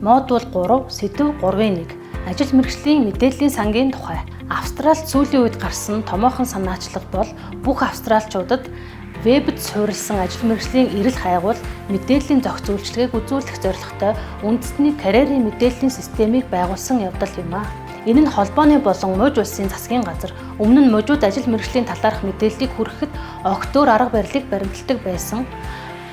Модуль 3, сэдэв 3-1. Ажил мэргэжлийн мэдээллийн сангийн тухай. Австралид сүүлийн үед гарсан томоохон санаачлал бол бүх австралчуудад вебд суурилсан ажил мэргэжлийн эрэл хайгуул мэдээллийн зохиц үйлчилгээг үзүүлэх зорилготой үндэсний карьерийн мэдээллийн системийг байгуулсан явдал юм а. Энэ нь холбооны болон муж улсын засгийн газар өмнө нь мужууд ажил мэргэжлийн талаарх мэдээллийг хүргэхэд огт өөр арга барилыг баримталдаг байсан.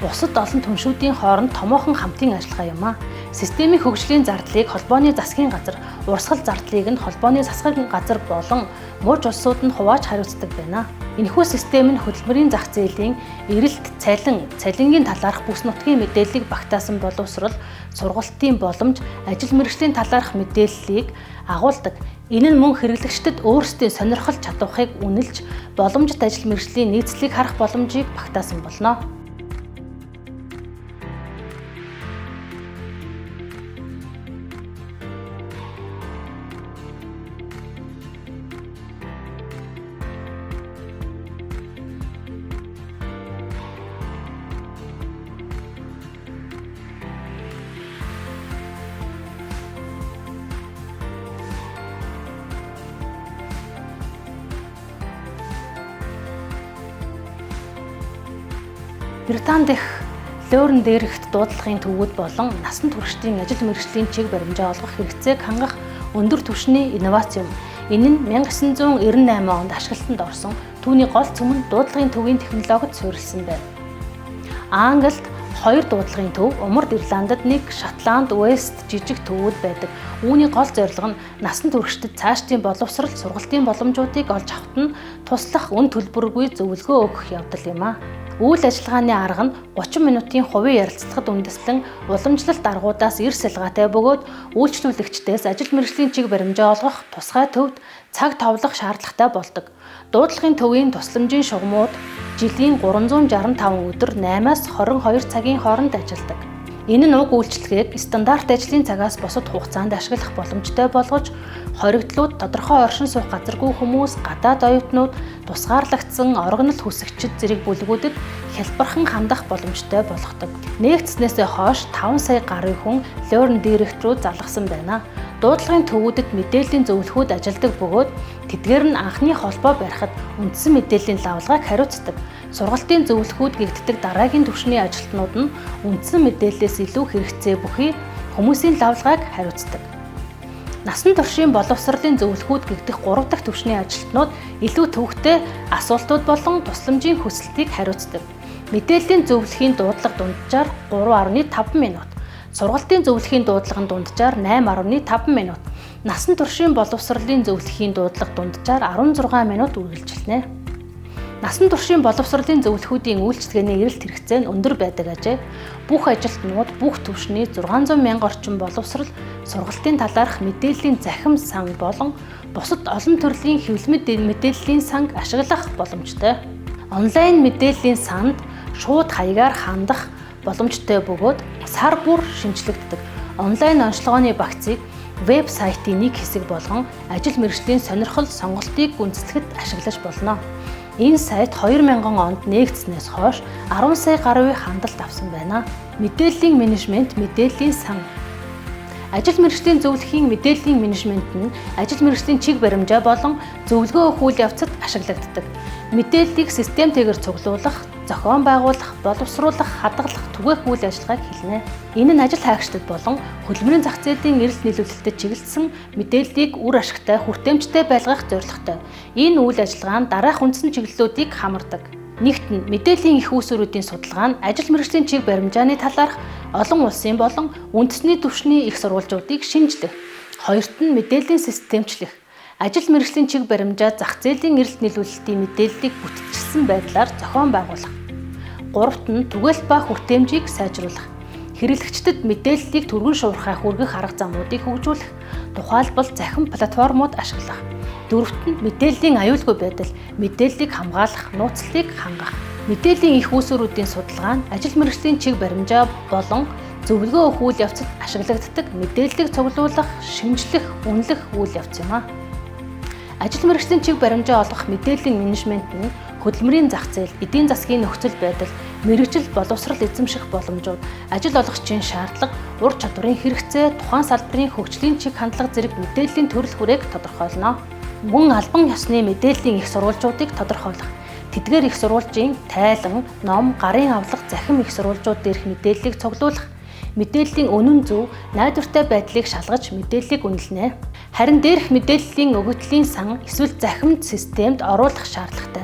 Бусад олон түншүүдийн хооронд томоохон хамтын ажиллагаа юм а. Системийн хөгжлийн зардлыг холбооны засгийн газар, урсгал зардлыг нь холбооны засгийн газар болон муж улсууд нь хувааж хариуцдаг байна. Энэхүү систем нь хөдөлмөрийн зах зээлийн эрэлт, цалин, цалингийн талаарх бүс нутгийн мэдээллийг багтаасан боловсрол, сургалтын боломж, ажил мэргэжлийн талаарх мэдээллийг агуулдаг. Энэ нь мөн хэрэглэгчдэд өөрсдийн сонирхол чадварыг үнэлж, боломжит ажил мэргэжлийн нийцлийг харах боломжийг багтаасан болно. Британи дэх Леорн дээрхт дуудлагын төвүүд болон насан туршдын ажил мэргэжлийн чиг баримжаа олгох хэрэгцээг хангах өндөр түвшний инновац юм. Энэ нь 1998 онд ашиглалтанд орсон. Түүний гол цөм нь дуудлагын төвийн технологид суурилсан байна. Англид 2 дуудлагын төв, Умард Ирландд 1, Шотланд, Уэльст жижиг төвүүд байдаг. Үүний гол зорилго нь насан туршидад цаашдын боловсрол, сургалтын боломжуудыг олж авахт нь туслах үн төлбөргүй зөвлөгөө өгөх явдал юм а. Үйл ажиллагааны арга нь 30 минутын хувийн ярилцлагад үндэслэн уламжлалт аргуудаас эрс ялгаатай бөгөөд үйлчлүүлэгчдээс ажил мэргэжлийн чиг баримжаа олгох тусгай төвд цаг товлох шаардлагатай болдог. Дуудлагын төвийн тусламжийн шугамууд жилийн 365 өдөр 8-аас 22 цагийн хооронд ажилладаг. Энэ нь уг үйлчилгээг стандарт ажлын цагаас бусад хугацаанд ашиглах боломжтой болгож, хоригдлууд, тодорхой оршин суух газаргүй хүмүүс, гадаад оюутнууд, тусгаарлагдсан орогнол хүсэгчид зэрэг бүлгүүдэд хялбархан хандах боломжтой болгодог. Нэгдснээсээ хойш 5 сая гаруй хүн Learn Direct рүү залгасан байна. Дуудлагын төвүүдэд мэдээллийн зөвлөхүүд ажилладаг бөгөөд тэдгээр нь анхны холбоо барихад үндсэн мэдээллийн лавлгааг хариуцдаг. Сургалтын зөвлөхүүд гэгддэг дараагийн түвшний ажилтнууд нь үндсэн мэдээллээс илүү хэрэгцээ бүхий хүмүүсийн лавлгааг хариуцдаг. Насан туршийн боловсролын зөвлөхүүд гэгдэх 3 дахь түвшний ажилтнууд илүү төвөгтэй асуултууд болон тусламжийн хүсэлтийг хариуцдаг. Мэдээллийн зөвлөхийн дуудлага дунджаар 3.5 минут, сургалтын зөвлөхийн дуудлага нь дунджаар 8.5 минут, насан туршийн боловсролын зөвлөхийн дуудлага дунджаар 16 минут үргэлжилнэ. Насан туршийн боловсролын зөвлөхүүдийн үйлчилгээний эрэлт хэрэгцээ нь өндөр байдаг ажээ. Бүх ажилтнууд бүх түвшний 600 мянга орчим боловсрол, сургалтын талаарх мэдээллийн захим сан болон бусад олон төрлийн хэвлэмэл мэдээллийн санг ашиглах боломжтой. Онлайн мэдээллийн санд шууд хаягаар хандах боломжтой бөгөөд сар бүр шинэчлэгддэг. Онлайн онцлогооны багцыг веб сайтын нэг хэсэг болгон ажил мэргэжлийн сонирхол сонголтыг гүйцэтгэхэд ашиглаж болно. Энэ сайт 2000 онд нээгдснээс хойш 10 сая гаруй хандалт авсан байна. Мэдээллийн менежмент, мэдээллийн сан. Ажил мэргэжлийн зөвлөхийн мэдээллийн менежмент нь ажил мэргэжлийн чиг баримжаа болон зөвлөгөө өгөх үйл явцад ашиглагддаг. Мэдээллийг системтэйгээр цуглуулах, зохион байгуулах, боловсруулах, хадгалах, түгээх үйл ажиллагааг хэлнэ. Энэ нь ажил хайгчдад болон хөдөлмөрийн зах зээлийн эрэлт нийлүүлэлтэд чиглэсэн мэдээллийг үр ашигтай, хүртээмжтэй байлгах зорилготой. Энэ үйл ажиллагаа нь дараах үндсэн чиглэлүүдийг хамардаг. Нэгт нь мэдээллийн их үүсвэрүүдийн судалгаа нь ажил мэргэжлийн чиг баримжааны талаарх олон улсын болон үндэсний түвшний их сурвалжуудыг шинжлэх. Хоёрт нь мэдээллийн системчлэх. Ажил мэргэжлийн чиг баримжаа зах зээлийн эрэлт нийлүүлэлтийн мэдээллийг бүтэлчилсэн байдлаар зохион байгуулах. Гуравт нь түгээлт ба хүртээмжийг сайжруулах. Хэрэглэгчдэд мэдээллийг түргэн шуурхай хүргэх арга замуудыг хөгжүүлэх. Тухайлбал захим платформуд ашиглах. Дөрөвт нь мэдээллийн аюулгүй байдал, мэдээллийг хамгаалах, нууцлалыг хангах. Мэдээллийн их үүсвэрүүдийн судалгаа нь ажил мэргэжлийн чиг баримжаа болон зөвлөгөө өгөх үйл явцад ашиглагддаг мэдээллийг цуглуулах, шинжлэх, үнэлэх үйл явц юм а. Ажил мэргэжлийн чиг баримжаа олгох мэдээллийн менежмент нь хөдөлмөрийн зах зээл, эдийн засгийн нөхцөл байдал, мэргэжил боловсрал эзэмших боломжууд, ажил олгогчийн шаардлага, ур чадварын хэрэгцээ, тухайн салбарын хөгжлийн чиг хандлага зэрэг мэдээллийн төрөл хүрээг тодорхойлно. Мөн албан ёсны мэдээллийн их сурвалжуудыг тодорхойлох. Тэдгээр их сурвалжийн тайлан, ном, гарын авлага, захим их сурвалжууд дээрх мэдээллийг цуглуулах, мэдээллийн үнэн зөв, найдвартай байдлыг шалгаж мэдээллийг үнэлнэ. Харин дээрх мэдээллийн өгөгдлийн сан эсвэл захимд системд оруулах шаардлагатай.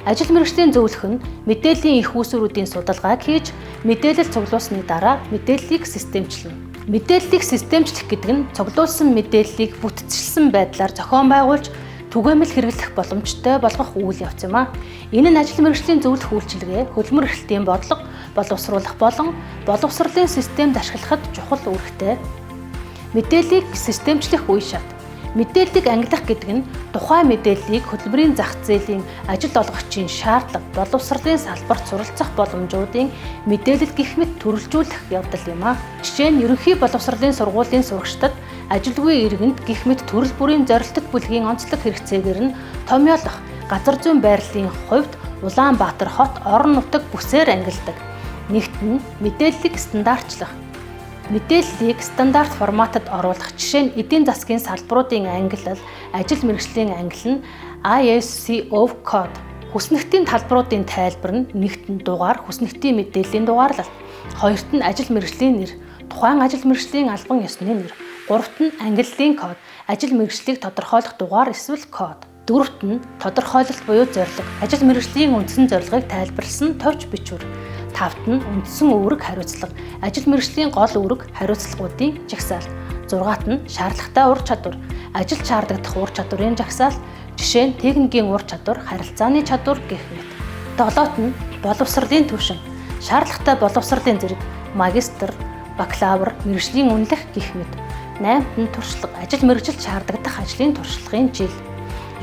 Ажил мэргэжлийн зөвлөх нь мэдээллийн их үүсвэрүүдийн судалгааг хийж, мэдээлэл цуглуулсны дараа мэдээллийг системчлэнэ. Мэдээллийг системчлэх гэдэг нь цуглуулсан мэдээллийг бүтцэлсэн байдлаар зохион байгуулж түгээмэл хэрэглэх боломжтой болгох үйл явц юм а. Энэ нь ажил мэргэжлийн зөвлөх үйлчилгээ, хөдөлмөр эрхлэлтийн бодлого, боловсруулах болон боловсролын системд ашиглахад чухал үүрэгтэй. Мэдээллийг системчлэх үе шат. Мэдээллийг ангилах гэдэг нь тухайн мэдээллийг хөдөлмөрийн зах зээлийн ажил олгогчийн шаардлага, боловсролын салбарт суралцах боломжуудын мэдээлэл гэх мэт төрөлжүүлэх явдал юм а. Жишээ нь ерөнхий боловсролын сургуулийн сурагчдад ажилгүй иргэнд гэх мэт төрөл бүрийн зорилтод бүлгийн онцлог хэрэгцээгээр нь томьёолох, газар зүйн байрлалын хувьд Улаанбаатар хот, орон нутаг бүсээр ангилдаг. Нэгт нь мэдээллийг стандартчлах. Мэдээллийг стандарт форматад оруулах. Жишээ нь эдийн засгийн салбаруудын ангилал, ажил мэргэжлийн ангилал нь ISCO код. Хүснэгтийн талбаруудын тайлбар нь нэгт нь дугаар, хүснэгтийн мэдээллийн дугаарлалт, хоёрт нь ажил мэргэжлийн нэр, тухайн ажил мэргэжлийн албан ёсны нэр, гуравт нь ангиллын код, ажил мэргэжлийг тодорхойлох дугаар эсвэл код. Дөрөвт нь тодорхойлолт буюу зорилго, ажил мэргэжлийн үндсэн зорилгыг тайлбарласан товч бичвэр. Тавт нь үндсэн үүрэг хариуцлага, ажил мэргэжлийн гол үүрэг хариуцлагуудын жагсаалт. Зургаат нь шаардлагатай ур чадвар, ажилд шаардагдах ур чадварын жагсаалт, жишээ нь техникийн ур чадвар, харилцааны чадвар гэх мэт. Долоот нь боловсролын түвшин, шаардлагатай боловсролын зэрэг, магистр, бакалавр, мэргэжлийн үнэлэх гэх мэт. Наймт нь туршлага, ажил мэргэжилд шаардагдах ажлын туршлагын жил.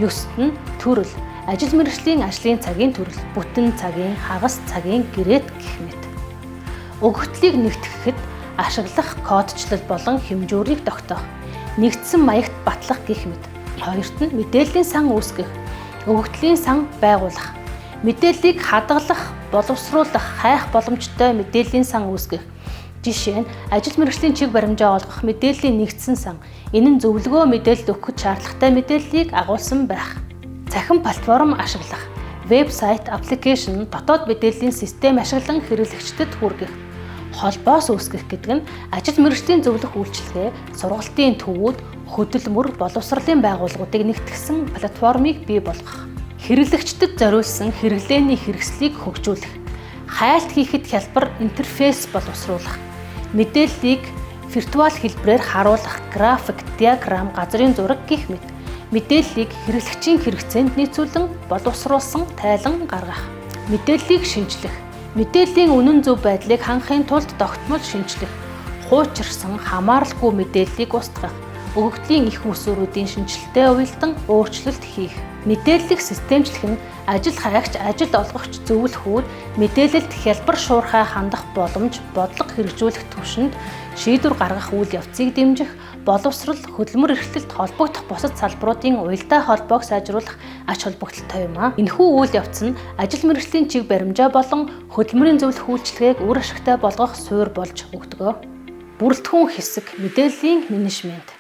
Ёст нь төрөл, ажил мэргэжлийн ажлын цагийн төрөл, бүтэн цагийн, хагас цагийн гэрээт гэх мэт. Өгөгдлийг нэгтгэхэд ашиглах кодчлал болон хэмжүүрийг тогтоох, нэгдсэн маягт батлах гэх мэт. Хоёрт нь мэдээллийн сан үүсгэх, өгөгдлийн сан байгуулах, мэдээллийг хадгалах, боловсруулах, хайх боломжтой мэдээллийн сан үүсгэх. Жишээ нь ажил мэргэжлийн чиг баримжаа олгох мэдээллийн нэгдсэн сан. Энэ нь зөвлөгөө мэдээлэл өгөхөд шаардлагатай мэдээллийг агуулсан байх. Цахим платформ ашиглах, вебсайт, аппликейшн, дотоод мэдээллийн систем ашиглан хэрэглэгчдэд хүргэх. Холбоос үүсгэх гэдэг нь ажил мэргэжлийн зөвлөх үйлчилгээ, сургалтын төвүүд, хөдөлмөр, боловсролын байгууллагуудыг нэгтгэсэн платформыг бий болгох. Хэрэглэгчдэд зориулсан хэрэглээний хэрэгслийг хөгжүүлэх, хайлт хийхэд хялбар интерфейс боловсруулах, мэдээллийг виртуал хэлбэрээр харуулах, график, диаграм, газрын зураг гэх мэт. Мэдээллийг хэрэглэгчийн хэрэгцээнд нийцүүлэн боловсруулсан тайлан гаргах. Мэдээллийг шинжлэх. Мэдээллийн үнэн зөв байдлыг хангахын тулд тогтмол шинжлэх. Хуучирсан, хамааралгүй мэдээллийг устгах. Өгөгдлийн их үүсвэрүүдийн шинжилэлтэй уялдан өөрчлөлт хийх. Мэдээллийг системчлэх нь ажил хайгч, ажил олгогч зөвлөхүүд мэдээлэлд хялбар шуурхай хандах боломж, бодлого хэрэгжүүлэх түвшинд шийдвэр гаргах үйл явцыг дэмжих, боловсрол, хөдөлмөр эрхлэлт холбогдох бусад салбаруудын уялдаа холбоог сайжруулах ач холбогдолтой юм а. Энэхүү үйл явц нь ажил мэргэжлийн чиг баримжаа болон хөдөлмөрийн зөвлөх үйлчилгээг үр ашигтай болгох суурь болж өгдөг. Бүрэлдэхүүн хэсэг мэдээллийн менежмент.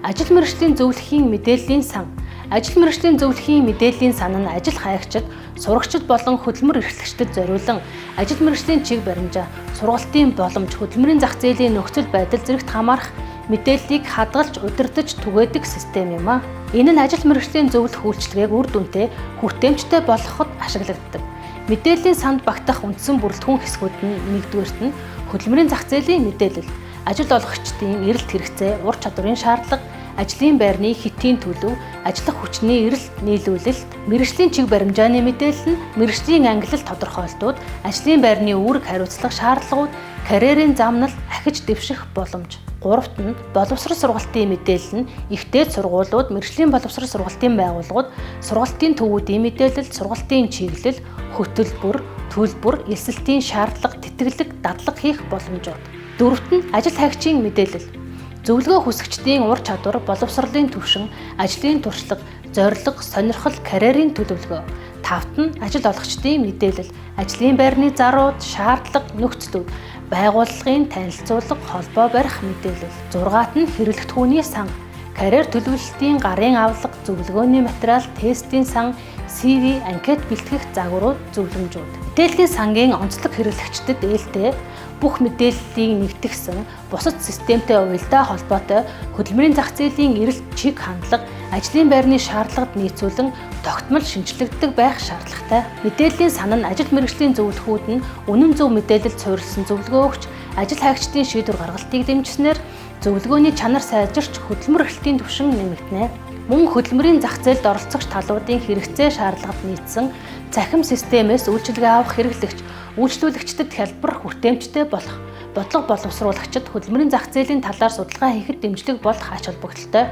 Ажил мэргэжлийн зөвлөхийн мэдээллийн сан. Ажил мэргэжлийн зөвлөхийн мэдээллийн сан нь ажил хайгчид, сурагчид болон хөдөлмөр эрхлэгчдэд зориулан ажил мэргэжлийн чиг баримжаа, сургалтын боломж, хөдөлмөрийн зах зээлийн нөхцөл байдал зэрэгт хамаарах мэдээллийг хадгалж, удирдах, түгээдэг систем юм а. Энэ нь ажил мэргэжлийн зөвлөх үйлчилгээг үр дүнтэй, хүртээмжтэй болгоход ашиглагддаг. Мэдээллийн санд багтах үндсэн бүрэлдэхүүн хэсгүүд нь нэгдүгээрт нь хөдөлмөрийн зах зээлийн мэдээлэл, ажил олгогчдын эрэлт хэрэгцээ, ур чадварын шаардлага, ажлын байрны хэтийн төлөв, ажиллах хүчний эрэлт нийлүүлэлт, мэргэжлийн чиг баримжааны мэдээлэл нь мэргэжлийн ангилал тодорхойлтууд, ажлын байрны үүрэг хариуцлага шаардлагууд, карьерийн замнал, ахиж дэвших боломж. Гуравт нь боловсрол сургалтын мэдээлэл нь их дээд сургуулиуд, мэргэжлийн боловсрол сургалтын байгууллагууд, сургалтын төвүүдийн мэдээлэл, сургалтын чиглэл, хөтөлбөр, төлбөр, элсэлтийн шаардлага, тэтгэлэг, дадлага хийх боломжууд. Дөрөвт нь ажил хайгчийн мэдээлэл. Зөвлөгөө хүсэгчдийн ур чадвар, боловсролын түвшин, ажлын туршлага, зорилго, сонирхол, карьерийн төлөвлөгөө. Тавт нь ажил олгогчдын мэдээлэл, ажлын байрны зарууд, шаардлага, нөхцлүүд, байгууллагын танилцуулга, холбоо барих мэдээлэл. Зургаат нь хэрэглэгдэхүүний сан, карьер төлөвлөлтийн гарын авлага, зөвлөгөөний материал, тестийн сан, CV, анкет бэлтгэх загварууд, зөвлөмжүүд. Мэдээллийн сангийн онцлог хэрэглэгчдэд ээлтэй бүх мэдээллийг нэгтгэсэн бусад системтэй уялдаа холбоотой хөдөлмөрийн зах зээлийн эрэлт чиг хандлага, ажлын байрны шаардлагад нийцүүлэн тогтмол шинчлэгддэг байх шаардлагатай. Мэдээллийн сан нь ажил мэргэжлийн зөвлөхүүд нь үнэн зөв мэдээлэл суурилсан зөвлөгөө өгч, ажил хайгчдын шийдвэр гаргалтыг дэмжсэнээр зөвлөгөөний чанар сайжирч хөдөлмөр эрхлэлтийн түвшин нэмэгдэнэ. Мөн хөдөлмөрийн зах зээлд оролцогч талуудын хэрэгцээ шаардлагад нийцсэн цахим системээс үйлчилгээ авах хэрэглэгч, үйлчлүүлэгчдэд хялбар хүртээмжтэй болох, бодлого боловсруулагчид хөдөлмөрийн зах зээлийн талаар судалгаа хийхэд дэмжлэг болох ач холбогдолтой.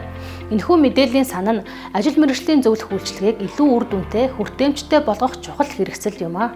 Энэхүү мэдээллийн сан нь ажил мэргэжлийн зөвлөх үйлчилгээг илүү үр дүнтэй, хүртээмжтэй болгох чухал хэрэгсэл юм аа.